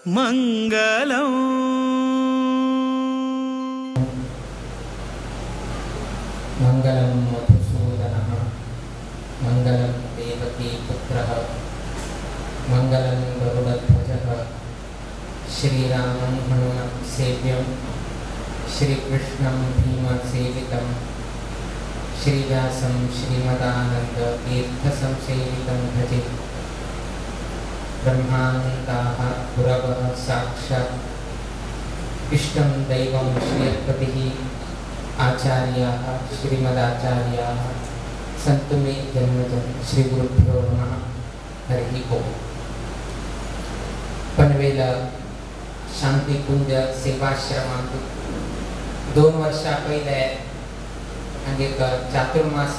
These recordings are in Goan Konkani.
मंगलम। मंगलम मधुसूदनः मंगलम देवकी पुत्रः मंगलम गरुडध्वजः श्रीरामं हनुमत् सेव्यं श्रीकृष्णं भीमसेवितं श्रीव्यासं श्रीमदानंद तीर्थसंसेवितं भजे। ब्रह्मानन्दाः गुरवः साक्षात् इष्टं दैवं श्रीपतिः आचार्याः श्रीमदाचार्याः सन्तु मे जन्मजं। श्रीगुरुभ्यो नमः। हरिः ओम्। पनवेल शांतिकुंज सेवाश्रमांत 2 वर्षा पयले हांगा एक चातुर्मास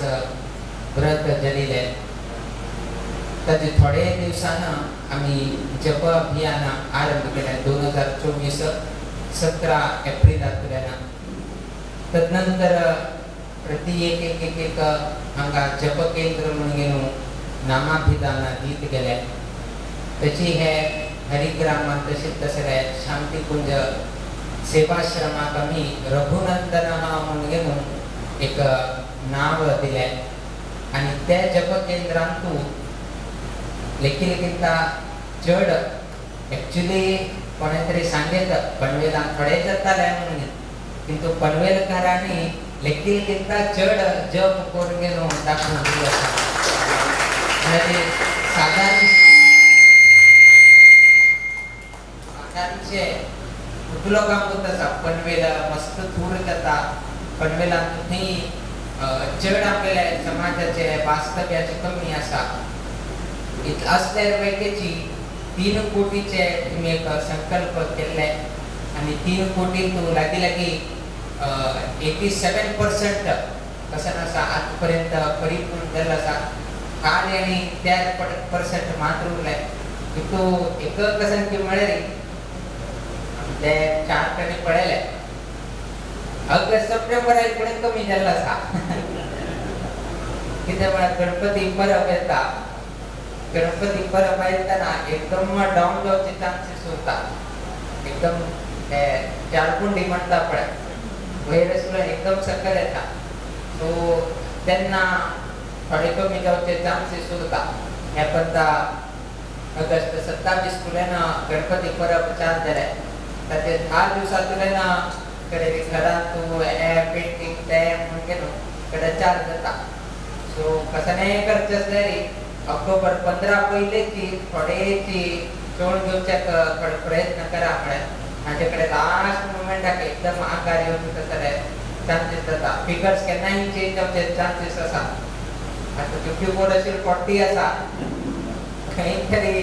व्रत जालेलें। ताजे थोडे दिवसान आमी जप अभियान आरंभ केलें 2024 17 एप्रिलांतल्यान। तदनंतर प्रति एक एक एक एक हांगा जप केंद्र म्हणून घेवन नामाभिदान दीत गेले। तशी हे हरिग्रामांत तशेंच तसले शांतिकुंज सेवाश्रमाक आमी रघुनंदन म्हणून घेवन एक नांव दिलें आनी त्या जप केंद्रांतू लेखिलकिंता चड एक्चुअली कोणें तरी सांगेत पनवेलान थोडे जाताले म्हणून, किंतु पनवेलकारांनी लेखिलकिंता चड जप करून घेवन दाखोवन दिलो आसा। म्हणजे सादारण सादारणशें कुटलो काम करता आसा पनवेल मस्त थूर जाता। पनवेलान थंय चड आपल्या समाजाचे वास्तव्याचे कमी आसा। असल्या पैकीची 3 कोटीचे तुमी एक संकल्प केल्ले आनी 3 कोटी तूं लागीं लागीं 87% कशें आसा आतांपर्यंत परिपूर्ण जाल्लो आसा। काल आनी 4% मात्र उरले। तितू एक कशें की म्हळ्यार ते 4 कडेन पळयले ऑगस्ट सप्टेंबर कडेन कमी जाल्लो आसा। कितें म्हळ्यार गणपती परब येता, गणपती परब येतना एकदम डावन जावचे चान्सीस उरता। एकदम ते चारकुंडी म्हणटा पळय वयर आसल्यार एकदम सकयल येता। सो तेन्ना थोडे कमी जावचे चान्सीस उरता। हे पत्ता ऑगस्ट 27 तुल्यान गणपती परब चालू जाले ताचे 10 दिवसांतल्यान कडेन घरांत तूं हे पेंटींग ते म्हणून घेवन कडेन चालू जाता। सो कशें करचें आसल्यार ऑक्टोबर 15 पयलेची थोडेची चोण घेवच्याक थोडे प्रयत्न करा म्हळ्यार हाजे कडेन लास्ट मुमेंटाक एकदम आकार येवन तसले चान्सीस जाता। फिगर्स केन्नाय चेंज जावचे चान्सीस आसा। आतां 54 आशिल्ले 40 आसा। खंय तरी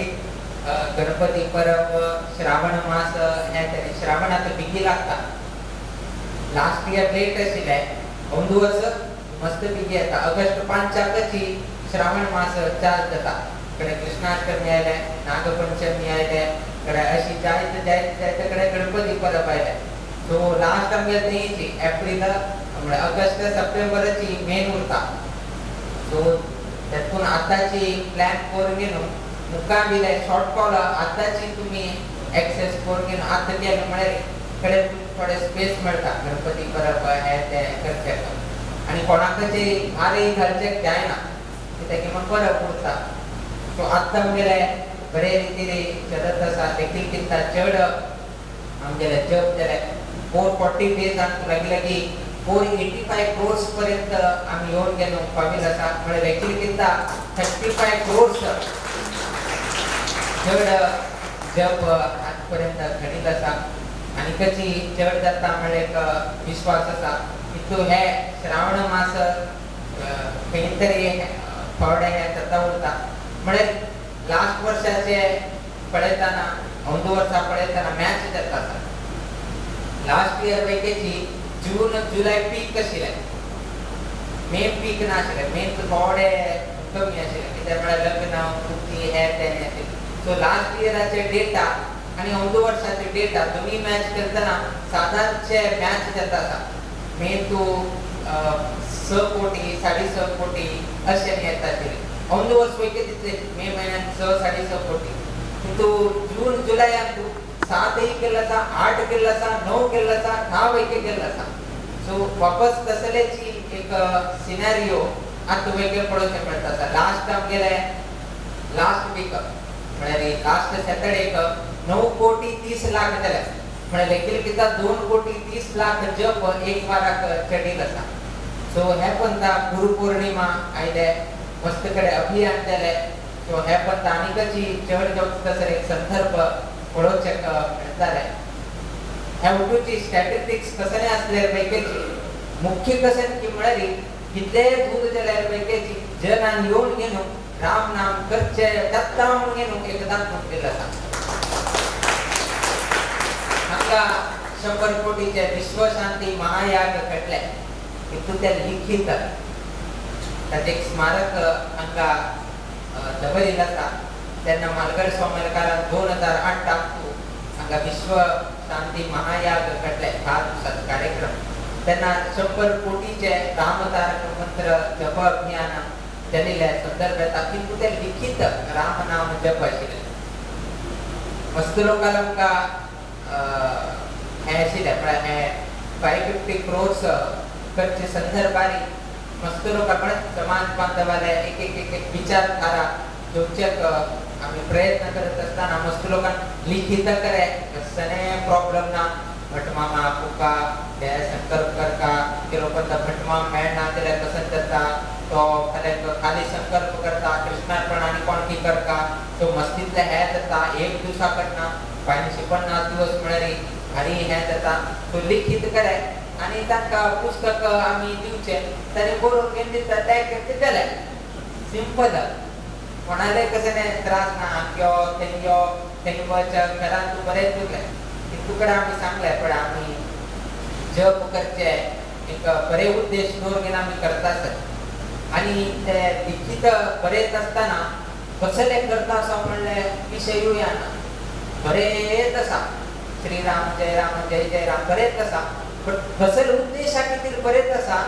गणपती परब श्रावण मास हे तरी श्रावण आतां बेगीन लागता। लास्ट इयर लेट आशिल्लें, अंदू वर्स मस्त बेगीन येता। ऑगस्ट 5 श्रावण मास चालू जाता। कडे कृष्णाष्टमी आयले, नागपंचमी आयले, कडे अशी जायत जायत जायत कडे गणपती परब आयले। सो लास्ट आमगे थंयची एप्रिल म्हळ्यार ऑगस्ट सप्टेंबराची मेन उरता। सो तेतून आतांची प्लॅन करून घेवन मुखार दिले शॉर्टफॉल आतांची तुमी एक्सेस करून घेवन आतां केलें म्हळ्यार कडे थोडे स्पेस मेळटा गणपती परब हे ते करचे आनी कोणाकचे भारय घालचें जायना कित्याक मागीर परब उरता। सो आतां आमगेले बरे रितीन चलत आसा। देखील कित्ता चड आमगेले जप जाले 440 डेज लागीं लागीं 485 क्रोर्स पर्यंत आमी येवन गेलो पाविल्ले आसा। म्हळ्यार देखील कित्ता 35 क्रोर्स चड जप आतांपर्यंत घडिल्लो आसा आनी कशी चड जाता म्हळ्यार एक विश्वास आसा। तितू हे श्रावण मास खंय तरी थोडे हे जाता उरता। म्हळ्यार लास्ट वर्साचे पळयतना अंदू वर्सा पळयतना मॅच जाता आसा। लास्ट इयर पैकीची जून जुलय पीक आशिल्लें, मे पीक नाशिल्लें, मे थोडे कमी आशिल्लें कित्याक म्हळ्यार लग्न कुर्ती हे तें आशिल्लें। सो लास्ट इयराचे डेटा आनी अंदू वर्साचे डेटा दोनूय मॅच करतना सादारणशे मॅच जाता आसा। मे तूं 6 कोटी 6.5 कोटी अशें येता आशिल्लें। अंदू वर्स पळय तितलें मे म्हयन्यान 6 6.5 कोटी, किंतु जून जुलयांत 7 केल्लो आसा, 8 केल्लो आसा, 9 केल्लो आसा, 10 वैके केल्लो आसा. सो वापस तसलेची एक सिनारियो आतां वैके पळोवचें मेळटा आसा. लास्ट आमगेले लास्ट वीक म्हळ्यार लास्ट सॅटर्डेक 9,30,00,000 जाले. म्हळ्यार लेखील किता 2,30,00,000 जप एक वाराक चडील आसा. सो हे पंथा गुरु पौर्णिमा आयले, मस्त कडे अभियान जाले. सो हे पंथा आनीकची चड जावचो तसो एक संदर्भ पळोवचें मेळटाले. ह्या उटूची स्टॅटिस्टिक्स कसले आसले पैकीची मुख्य कशें की म्हळ्यार कितले दूर जाल्यार पैकीची जनान येवन घेवन राम नाम करचे दत्ता म्हणून घेवन एकदां म्हणलेलो आसा. हांगा 100 कोटीचे विश्वशांती महायाग घडले, हितून ते लिखित ताचें एक स्मारक हांगा दवरिल्लें आसा. तेन्ना मालगड स्वामीकारान 2008 हांगा विश्व शांती महायाग घडले 10 दिवसाचो कार्यक्रम. तेन्ना 100 कोटीचे रामतारक मंत्र जप अभियान चलिल्ले संदर्भ येता. तितून ते लिखित राम नाम जप आशिल्लें. मस्त लोकांक आमकां हें आशिल्लें म्हळ्यार हें 550 crores करचे संदर्भानी मस्त लोकां कडेन समाज बांधवाले एक एक एक एक विचारधारा घेवचेक आमी प्रयत्न करत आसतना मस्त लोकांक लिखित करे कसले प्रॉब्लम ना. भटमामा तुका हे संकल्प करता की लोकांचा भटमाम मेळना जाल्यार कशें जाता, तो खाली संकल्प करता कृष्णार्पण आनी कोण की करता. सो मस्तींतले हे जाता एक दिवसा कडना 550 दिवस म्हळ्यार भारी हें जाता. सो लिखित करे आनी तांकां पुस्तक आमी दिवचें, तांणी बरोवन घेवन दिता ते जालें सिंपल. कोणाले कशें त्रास ना, यो थंय यो थंय वच घरान तूं बरें उरलें. तुकडे आमी सांगलें पण आमी जप करचे एक बरे उद्देश दवरून घेवन आमी करता आसत आनी ते लिखित बरयत आसतना कसले करता असो म्हणलें विशयूय येना. बरेच आसा श्रीराम जय राम जय जय राम बरेच आसा, पण कसले उद्देशा खातीर बरेच आसा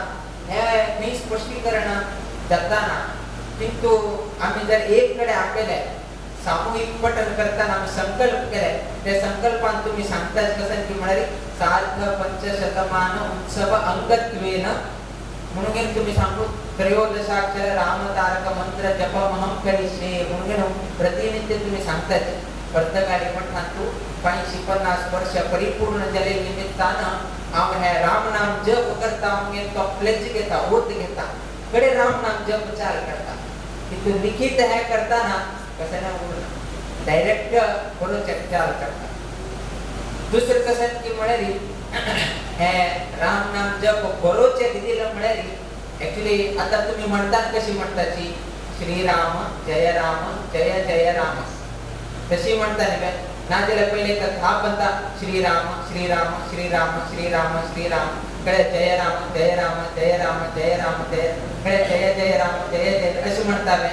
हें खंय स्पश्टीकरण जाता ना. किंतु आमी जर एक कडेन आपयले सामूहिक पठन करतना आमी संकल्प केले, त्या संकल्पान तुमी सांगतात कशें की म्हळ्यार सार्ध पंचशतमान उत्सव अंगत्वेन म्हणून तुमी सांगू त्रयोदशाक्षर रामतारक मंत्र जपमहं करिष्ये म्हणून प्रतिनित्य तुमी सांगतात. पर्तगाळी मठांतू 550 वर्ष परिपूर्ण जाले निमित्तान हांव हे राम नाम जप करता म्हणून तो प्लेज घेता, ओत घेता, कडे राम नाम जप चाल करता. तितून लिखित हें करतना कशें ना उरना, डायरेक्ट बरोवचें चाल करता. दुसरें कशें की म्हळ्यार हें राम नाम जप बरोवचें दिलें म्हळ्यार एक्चुअली आतां तुमी म्हणटात कशी म्हणटाची श्रीराम जय राम जय जय राम तशी म्हणटा न्ही, नाजाल्यार पयलीं एक धा पंता श्रीराम श्रीराम श्रीराम श्रीराम श्रीराम कडे जय राम जय राम जय राम जय राम जय कडे जय जय राम जय जय अशें म्हणटाले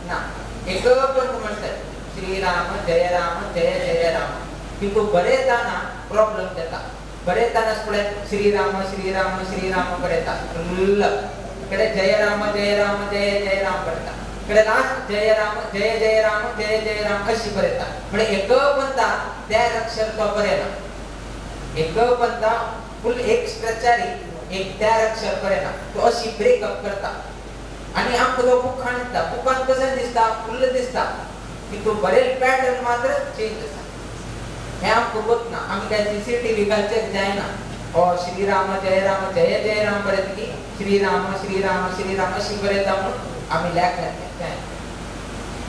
ना. एक पंत म्हणटात श्रीराम जय राम जय जय राम. तितून बरयतना प्रॉब्लम जाता. बरयतना पळय श्रीराम श्रीराम श्रीराम बरयता फुल्ल, कडे जय राम जय राम जय जय राम बरयता, कडे लास्ट जय राम जय जय राम जय जय राम अशी बरयता. म्हणजे एक पंता त्या अक्षर तो बरयना, एक पंता फुल एक स्ट्रेचारी एक त्या अक्षर बरयना, तो अशी ब्रेकअप करता आनी आमकां तो बुकान दिता. बुकान कशें दिसता फुल्ल दिसता, तितून बरेल पॅटर्न मात्र चेंज आसा. हें आमकां गोत ना, आमी काय CCTV घालचें जायना. हो श्रीराम जय राम जय जय राम बरयता की श्रीराम श्रीराम श्रीराम अशी बरयता म्हणून आमी लेख घातले.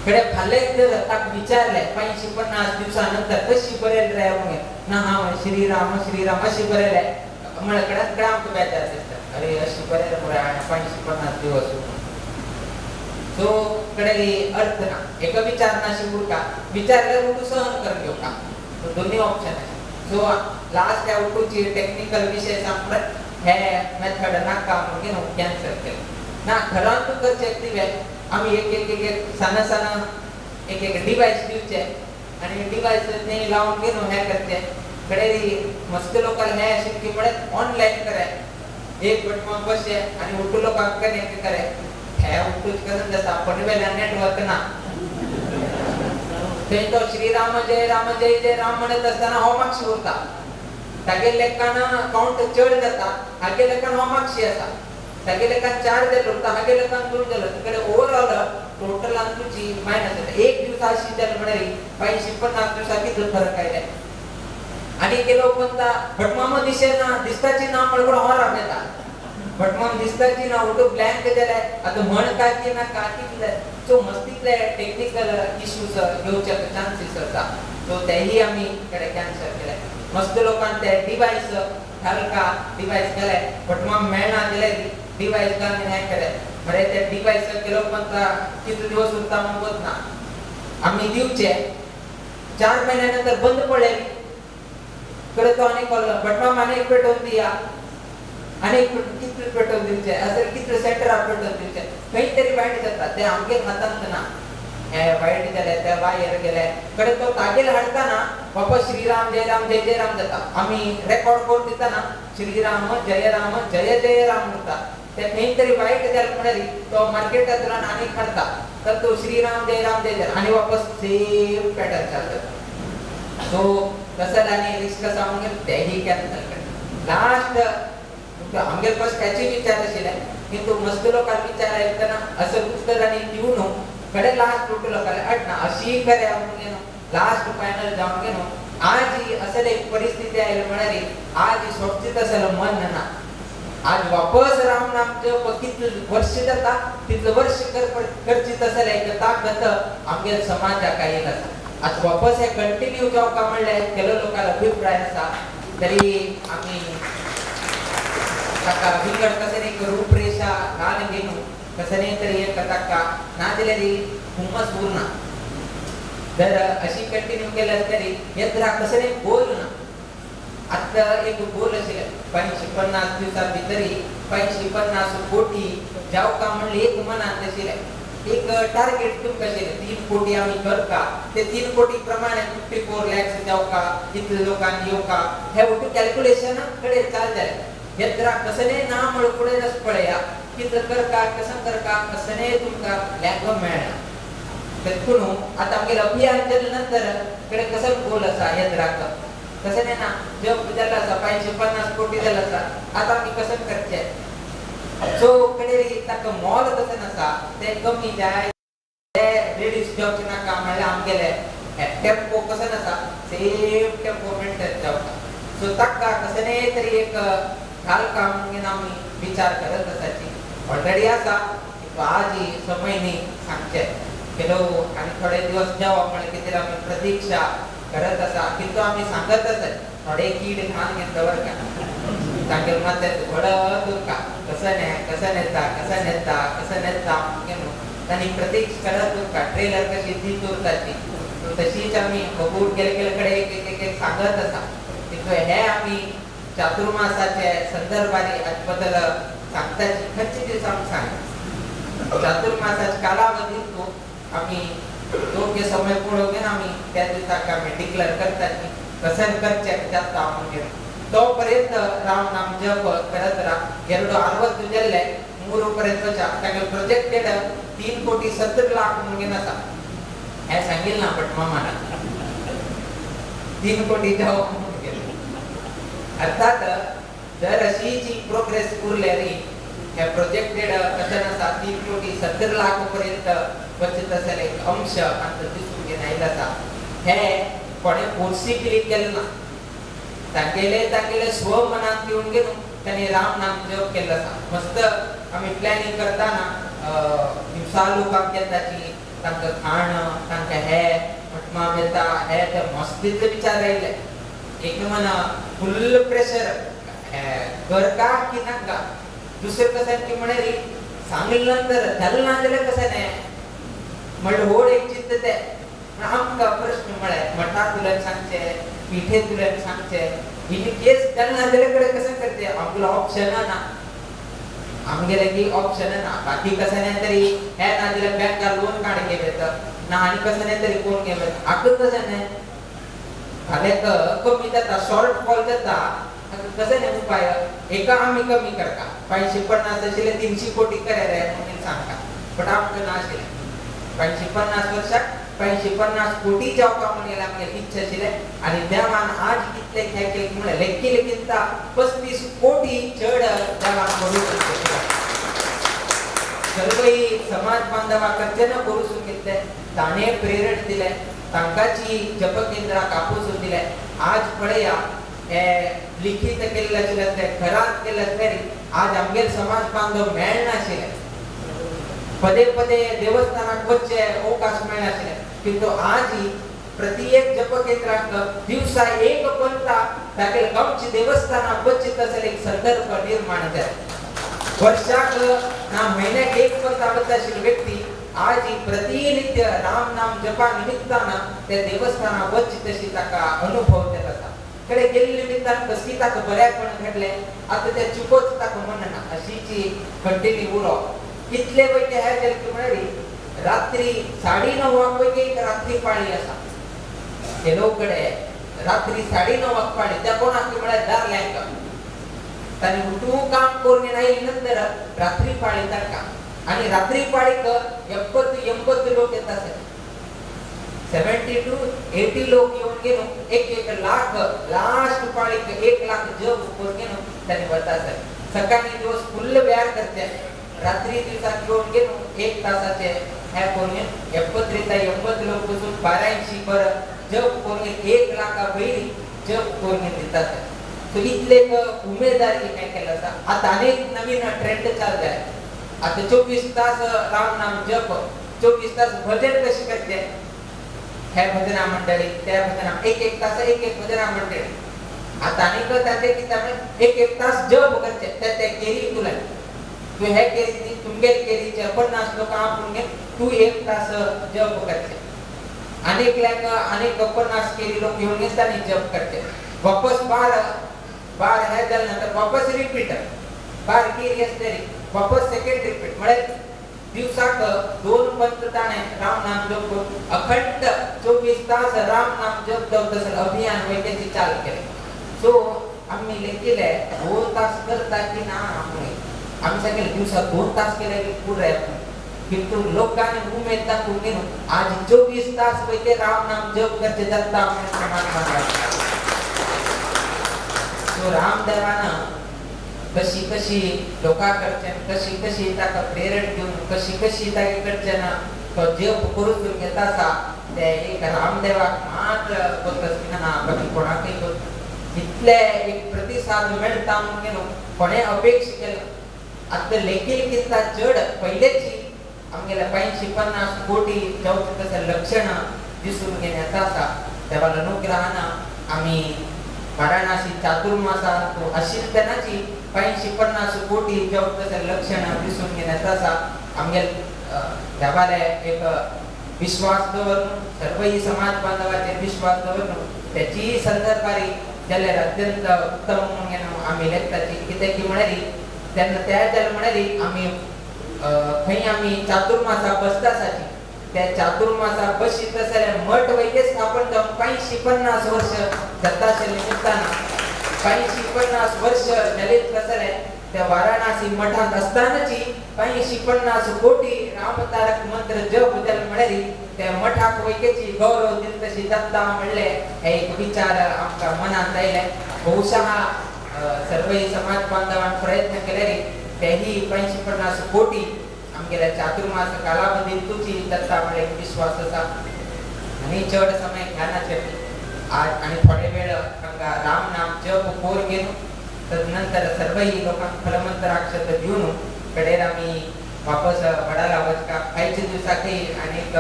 कडे फाल्यां जर ताका विचारलें 550 दिवसां नंतर कशी बरयल रे म्हणून, ना हांव श्रीराम श्रीराम अशी बरयलें म्हळ्यार कडेन कडेन आमकां बेजार दिसता, अरे अशी बरयलें मरे हांवें 550 दिवस. सो कडे अर्थ ना, एक विचार नाशी उरका, विचारल्यार उठू सहन करून घेवका, दोन्ही ऑप्शन आसा. सो लास्ट ह्या उठूची टेक्निकल विशय सांगत हे मेथड नाका म्हणून कॅन्सल केलें. ना घरांत करचें दिवे आमी एक एक एक एक सान सान एक एक डिवायस दिवचे आनी डिवायस थंय लावन घेवन हें करचें. कडे मस्त लोकांक हें आशिल्लें की म्हळ्यार ऑनलायन करे, एक बटमाक बसचें आनी उठू लोकांक कनेक्ट करे. हे उठूच कशें जाता पनवेल्यान नेटवर्क ना, थंय तो श्रीराम जय राम जय जय राम म्हणत आसतना हो मागशी उरता. तागे लेखान काउंट चड जाता, हागे लेखान हो मागशी आसा. तागे लेखान 4 जाले उरता, हागे लेखान 2 जाले. तुकडे ओवरऑल टोटलान तुजी मायनस जाता. एक दिवसा अशी जाले म्हणल्यार 550 दिवसा कितलो फरक आयले. आनी केलो कोणता भटमाम दिसेना, दिसताची ना म्हणून हो राम येता. भटमाम दिसताची ना, उठो ब्लँक जाले. आतां म्हण काय की ना काय कितले. सो मस्तीतले टेक्निकल इश्यूज घेवचे चान्सीस आसा. सो तेही आमी कडे कॅन्सल केले. मस्त लोकांक ते डिवायस घालका डिवायस केले, भटमाम मेळना दिले डिवायस घालून हें केले. मरे ते डिवायस केलो पण कितले दिवस उरता म्हूण वच ना. आमी दिवचे 4 महिन्या नंतर बंद पडले. कडे तो आनी कॉल भटमाम आनी एक पेटोवन दिया, आनी कितले पेटोवन दिवचे असेल, कितले सेंटराक पेटोवन दिवचे. खंय तरी वायट जाता, ते आमगे हातांत ना. हे वायट जाले, ते वायर गेले. कडे तो तागेल हाडटाना वापस श्रीराम जय राम जय जय राम जाता. आमी रेकॉर्ड करून दिताना श्रीराम जय राम जय जय राम उरता. ते खंय तरी वायट जाले म्हणल्यार तो मार्केटांतल्यान आनी हाडटा, तर तो श्रीराम जय राम जय जय आनी वापस सेम पॅटर्न चालू जाता. सो तसं आनी रिस्क आसा म्हणून तेही कॅन्सल करता. लास्ट आमगेर फर्स्ट त्याचे विचार आशिल्ले, किंतु मस्त लोकांक विचार आयतना असं पुस्तक आनी दिवन कडे लास्ट टोटल लोकांक अटना अशी खरें म्हणून लास्ट फायनल जावन गेलो. आज असेल एक परिस्थिती आयली म्हळ्यार आज सोडचीत असेल मन ना. आज वापस राम नाम जप कितले वर्ष जाता तितले वर्ष करचीत असेल एक ताकद आमगेर समाजाक येत आसा. आज वापस हे कंटिन्यू जावका म्हणल्यार केलो लोकांक अभिप्राय आसा. तरी आमी ताका विंगड कशें एक रूपरेशा घाल घेवन कसं तरी एक ताका ना जाल्यार हुमस उरना. जर अशी कंटिन्यू केल्यार तरी येत्रा कसं गोल ना. आतां एक गोल आशिल्लें 550 दिवसां भितरी 550 कोटी जावका म्हणलें एक मनांत आशिल्लें. एक टार्गेट तुमकां आशिल्लें 3 कोटी आमी करता, ते 3 कोटी प्रमाणे 54 लॅक्स जावका, इतले लोकांक येवका, हे ओटू कॅल्क्युलेशन कडेन चाल जालें. येत्रा कसं ना म्हण फुडें पळया कितलें करका कसं करका कसं तुमकां लॅगो मेळना. तेतून आतां आमगेलें अभियान केले नंतर कडेन कसो गोल आसा येत्राक तशें न्ही ना. जप जाल्लो आसा 550 कोटी जाल्लो आसा, आतां आमी कसं करचें. सो कडेन ताका मोल कशें आसा तें कमी जाय, तें रिड्यूस जावचें नाका म्हणल्यार आमगेलें टेम्पो कसं आसा सेम टेम्पो मेंटेन जावता. सो ताका कसं तरी एक घालका म्हणून आमी विचार करत आसाची. ऑलरेडी आसा, आज समय न्ही सांगचें केलो आनी थोडे दिवस जावप म्हणल्यार कितें आमी प्रतीक्षा करत आसा. किंतु आमी सांगत आसत थोडे कीड घाण घेवन दवरता, तांगेर मात्यात घडत उरता, कसं न्हे कसं नेता कसं नेता कसं नेता म्हणून तांणी प्रतीक्षा करत उरता. ट्रेलर कशी दीत उरताची तशीच आमी बघून गेले गेले कडेन एक एक एक सांगत आसा. किंतु हे आमी चातुर्मासाचे संदर्भाने बद्दल सांगताची खंयचे दिवस आमी सांगता. चातुर्मासाच्या कालावधीत तो आमी योग्य समय पळोवन आमी त्या दिसाक आमी डिक्लेअर करताची कसं करचें जाता म्हणून. तोपर्यंत राम नाम जप करत राहा. 260 जाल्ले 3 पर्यंत तांगेले प्रोजेक्टेड 3 कोटी 70 लाख म्हणून आसा. हें सांगिल्लें ना बट मामान 3 कोटी जावप म्हणून गेलें. अर्थात जर अशी जी प्रोग्रेस उरल्यार हे प्रोजेक्टेड कशें आसा 3 कोटी 70 लाख पर्यंत वचत आसलें एक अंश आमकां दिसून घेवन आयिल्लो आसा. हे कोणें फोर्सिबली केलें ना, तांगेले तांगेले स्वमनांत येवन घेवन तांणी राम नाम जप केल्लो आसा. मस्त आमी प्लॅनिंग करतना दिवसा लोकांक येताची तांकां खाण तांकां हे मटमा येता हे ते मस्तीतले विचार आयले. एक मना फुल्ल प्रेशर करका की नाका. दुसरें कशें की म्हळ्यार सांगले नंतर जालें ना जाल्यार कशें न्ही म्हणल्यार व्हड एक चिंत तें. पूण आमकां प्रश्न म्हळ्यार मठांतल्यान सांगचें पिठेंतल्यान सांगचें इन केस जालें ना जाल्यार कडेन कशें करचें. आमगेलो ऑप्शन ना, आमगेलें की ऑप्शन ना. बाकी कशें न्ही तरी हें ना जाल्यार बँकार लोन काड घेवं येता ना आनी कशें न्ही तरी कोण घेवं येता. आतां कशें न्ही फाल्यां कमी जाता, शॉर्ट फॉल जाता, कशें न्ही उपाय एका आमी कमी करता. 550आशिल्ले 300 कोटी करे रे म्हणून सांगता, बट आमकां ना आशिल्लें. 550 वर्साक 550 कोटी जावका म्हणून आमगे इच्छा आशिल्ले आनी देवान आज कितले हे केले म्हणल्यार लेखी लेखिता 35 कोटी चड देवान करूं शकता. सर्वही समाज बांधवाकडच्यान करूं घेतले ताणें प्रेरण दिलें तांकांची जपकेंद्राक आपोसून दिलें. आज पळया हे लिखित केल्लें आशिल्लें तें घरांत केल्लें आसलें आज आमगेर समाज बांधव मेळनाशिल्ले पदे पदे देवस्थानाक वचचे अवकाश मेळनाशिल्ले किंतु आज प्रत्येक जपकेंद्राक दिवसा एक पंथा ताके गांवची देवस्थानाक वचचे तसो एक संदर्भ निर्माण जाता. वर्षाक ना महिन्याक एक पंथा वता आशिल्ली व्यक्ती आज प्रतिनित्य राम नाम जपा निमित्तान त्या देवस्थानाक वचचे तशी ताका अनुभव जाता. कडे गेल्ले निमित्तान कसली ताका बऱ्यापण घडलें आतां ते चुकोच ताका म्हणना अशीची कंटिन्यू उरो कितले पैकी हे जाले म्हळ्यार रात्री 9:30 पैकी एक रात्री पाळी आसा हेलो कडे रात्री 9:30 पाळी त्या कोणाक म्हळ्यार दारल्यांक तांणी उठून काम करून आयले नंतर रात्री पाळी तांकां आनी रात्री पाळीक 70-80 लोक येता आसले 70 to 80 लोक येवन गेलो 1-1 लाख लास्ट पाळीक 1 लाख जप करून गेलो तांणी वता आसले. सकाळी दिवस फुल्ल व्यार करचे रात्री दिवसाक येवन गेलो 1 तासाचे हे करून 70-80 लोक बसून 12 बर जप करून 1 लाखा वयर जप करून दितात. सो इतले उमेदवारी हें केलें आसा. आतां आनीक नवीन ट्रेंड चालू जाय आतां 24 तास राम नाम जप 24 तास भजन कशें करचें हे भजना मंडळी त्या भजना 1-1 तास 1-1 भजना मंडळी आतां आनीक ताचें कितें म्हळ्यार 1-1 तास जप करचें त्या त्या केरी तुला तूं हे केरी तुमगेर केरीचे 50 लोक आपूण घे तूं 1 तास जप करचें आनी एकल्याक आनीक 50 केरी लोक येवन घेता आनी जप करचें वापस 12 हे जालें नंतर वापस रिपीट 12 केरी आसतली वापस सेकंड रिपीट म्हळ्यार दिवसाक 2 पंथ ताणें राम नाम जप करून अखंड 24 तास राम नाम जप जावं तसो अभियान वैद्याची चालू केलें. सो आमी लेखिले 2 तास करता की ना आमी आमी सांगले दिवसाक 2 तास केले की पुराय किंतु लोकांनी उमेद दाखोवन घेवन आज 24 तास वैद्य राम नाम जप करचे जाता आमच्या समाज बांधवांक. सो रामदेवान कशी कशी लोकां कडच्यान कशी कशी ताका प्रेरण दिवन कशी कशी तागे कडच्यान तो जप करून घेता आसा ते एक रामदेवाक मात्र कोत्ता ना बाकी कोणाकय कोत्ता इतले एक प्रतिसाद मेळटा म्हणून गेलो कोणें अपेक्षा केलो. आतां लेखील कितला चड पयलेची आमगेले 550 कोटी जावचे तशें लक्षणां दिसून घेण्याचा आसा. देवाल्या अनुग्रहान आमी वाराणसी चातुर्मासांत आशिल्ले तेन्नाची 550 कोटी जावचे तशें लक्षणां दिसून घेण्याचा आसा. आमगेले देवाले एक विश्वास दवरून सर्वही समाज बांधवाचेर विश्वास दवरून त्याची संदर्भारी जाल्यार अत्यंत उत्तम म्हणून आमी लेखताची कित्याक की म्हळ्यार तेन्ना त्या जाल्यार म्हळ्यार आमी खंय आमी चातुर्मासा बसता आसाची त्या चातुर्मासा बशीत आसल्यार मठ वैद्य स्थापन जावन 550 वर्ष जाता आशिल्ले निमित्तान 550 वर्ष जालीत आसले त्या वाराणसी मठांत असतानाची 550 कोटी रामतारक मंत्र जप जाले म्हळ्यार त्या मठाक वैद्याची गौरव दिल तशी जाता म्हणले हे एक विचार आमकां मनांत आयले. बहुशः सर्वही समाज बांधवान प्रयत्न केल्यार तेही 550 कोटी आमगेल्या चातुर्मास कालावधींतूच दत्ता म्हळ्यार एक विश्वास आसा. आनी चड समय ज्ञानाचेर आज आनी थोडे वेळ हांगा राम नाम जप कोर घेवन तदनंतर सर्वही लोकांक फलमंत्राक्षत दिवन कडेर आमी वापस वडाला वचका आयच्या दिवसाकय आनीक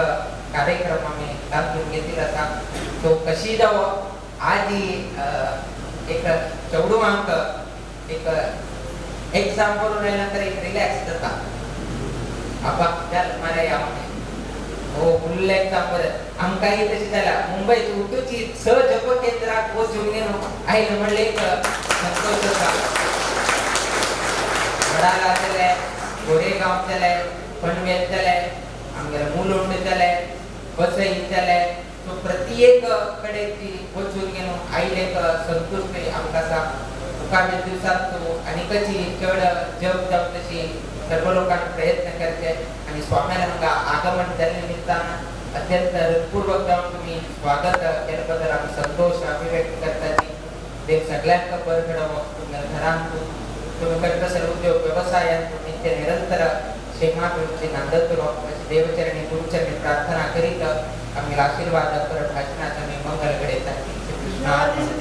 कार्यक्रम आमी घालून घेतिल्लो आसा. सो कशी जावं आज एक चेडवांक एक एक्झाम करून आयल्या नंतर एक रिलॅक्स जाता आबा जाल मारे हो फुल्ल एक्झाम बरें आमकांय तशें जालां. मुंबयत उठूची 6 जप केंद्राक वचून न्हू आयलें म्हणलें एक संतोश आसा. वडाला जालें गोरेगांव जालें पनवेल जालें आमगेलें मुलुंड जालें वसई जालें सो प्रत्येक कडेन वचून न्हू आयलें एक संतुश्ट आमकां आसा. मुखावेल्या दिवसांत आनीकची चड जप जावं तशी सर्व लोकांनी प्रयत्न करचे आनी स्वाम्यान हांगा आगमन जाल्ले निमित्तान अत्यंत हृदपूर्वक जावन तुमी स्वागत केल्या बद्दल आमी संतोष अभिव्यक्त करताची. देव सगळ्यांक बरें घडोवप, तुमच्या घरांत तुमी करता सर्व उद्योग व्यवसायांत नित्य निरंतर क्षेमाभिवृद्धी नांदत रावप अशी देवचरणी गुरुचरणी प्रार्थना करीत आमी आशीर्वाद पर भाषणात आमी मंगल घडयतात. श्री कृष्ण.